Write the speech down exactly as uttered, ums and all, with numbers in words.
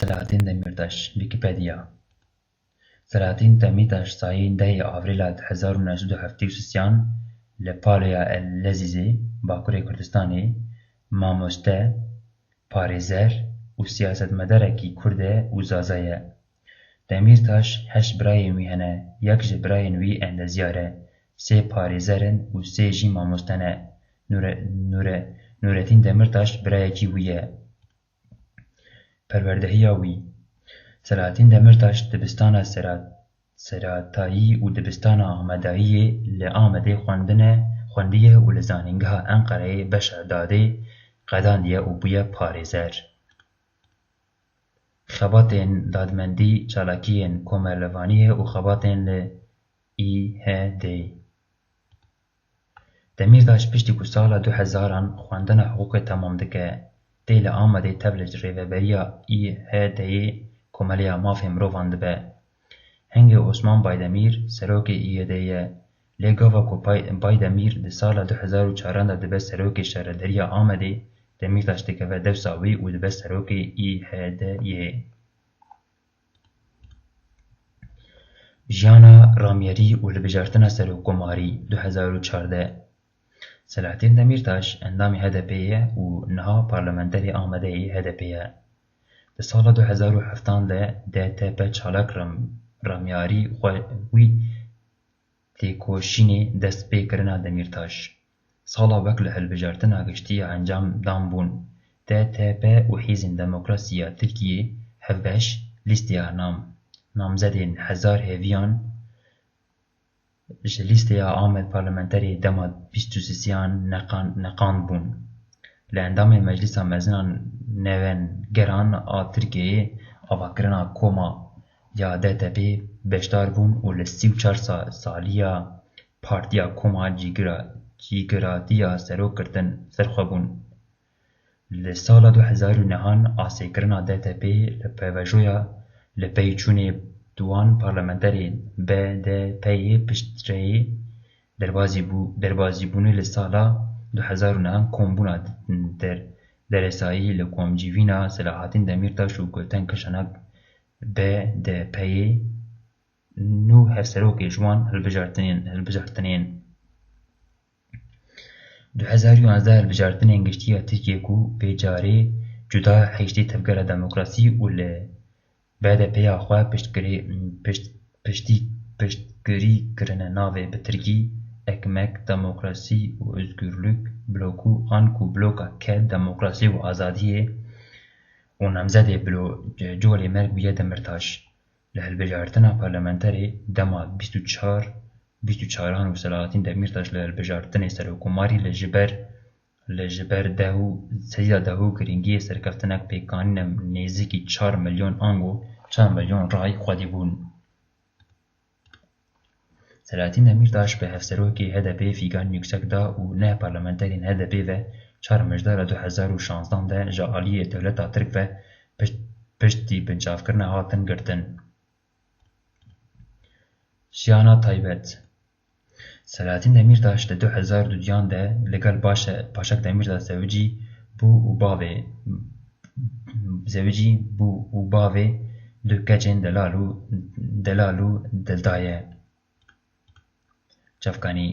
Selahattin Demirtaş, Wikipedia. Selahattin Demirtaş sayî dehê Avrîla hezar û neh sed û heftê û sisiyan li Paloya El Lezîzê, Bakurê Kurdistanê, mamoste, parêzer û siyasetmedarekî Kurd e û Zaza ye. Demîrtaş heşt birayên wî hene, yek ji birayên wî endezyar e, sê parêzer in û sê jî mamoste ne. Nure, Nure, Nuretîn Demîrtaş birayekî wî ye. Perwerdehiya wî. Selahattin Demîrtaş dibistana Sera-, Seratayî û dibistana Amedayiyê li Amedê xwendine, xwendiye û li Zanîngeha Enqereyê beşa dadê qedandiye û bûye parêzer. Xebatên dadmendî, çalakiyên komelvaniyê û xebatên li ÎHD'ê. Demîrtaş piştî ku sala du hezaran xwendina hiqûqê temam dike, tê li Amedê tev li rêveberiya ÎHD'ê Komeleya Mafê Mirovan dibe. Hingê Osman Baydemîr serokê ÎHD'ê ye. Lê gava ku Bay-, Baydemîr di sala du hezar û çaran de dibe serokê şaredariya Amedê, Demîrtaş dikeve dewsa wî û dibe serokê ÎHD'ê. Jiyana ramyerî û hilbijartina serokkomarî, du hezar û çardeh. Selahattin Demîrtaş endamê HDP'ê ye û niha parlamenterê Amedê yê HDP'ê ye. Di sala du hezar û heftan de DTP çalak ram-, ramyarî xwe wî têkoşînê dest pê kirina Demîrtaş. Sala wek li hilbijartina giştî ya encam dan bûn. DTP û Hêzên Demokrasî ya Tirkiyê hevbeş lîsteya nam-, namzedên hezar hêviyan ji lîsteya Amed parlamenterê dema bîst û sisiyan neqan-, neqand bûn. Li endamê Meclisa Mezin a Newengeran a Tirkiyeyê avakirina koma ya DTP'ê beşdar bûn û li sî û çar sa-, saliya Partiya Koma cîgira-, cîgiratiya serokgirtin ser xwe bûn. Li sala du hezar û nehan asêkirina DTP'ê li pêvajoya li pey çûnê duwan parlamenterên BDP'ê piştreyê derbazî bû-, derbazîbûnê li sala du hezar û nehan kombûna der-, deresayî li komcivîna Selahattin Demîrtaş û Gulten Kişanak BDP'ê nû hevserokê ji wan hilbijartinên, hilbijartinên. Du hezar û yanzdeh hilbijartinên giştî ya Tirkiyê ku vê carê cuda hiştê tevgera demokrasî û li BDP'ya xwe piştgirê-, pişt-, piştî-, piştgirî kirine navê bi tirkî Ekmek, Demokrasî û Özgürlük Bloku an ku bloka K, Demokrasî û Azadiyê û namzedê blo-, colê merg bûye Demîrtaş. Li hilbijartina parlamenterê dema bîst û çar, bîst û çaran û Selahattin Demîrtaş li hilbijartinê serokkomarî li ji ber, li ji ber deh û, serî de deh û girîngiyê serkeftinek pêkanîne nêzîkî çar milyon ango çar milyon ray xwedî bûn. Selahattin Demîrtaş bi hevserokê HDP'ê Fîgan Yüksek da û neh parlamenterên HDP'ê ve çar Mijdara du hezar û şanzdan de ji aliyê dewleta Tirk ve pişt-, piştî binçavkirina hatin girtin. Jiyana taybet. Selahattin Demîrtaş di du hezar û duyan de li gel Başe-, Başak Demîrtaş zewicî bû û bavê, zewicî bû û bavê du keçên delal û, delal û dildaye. Çavkanî.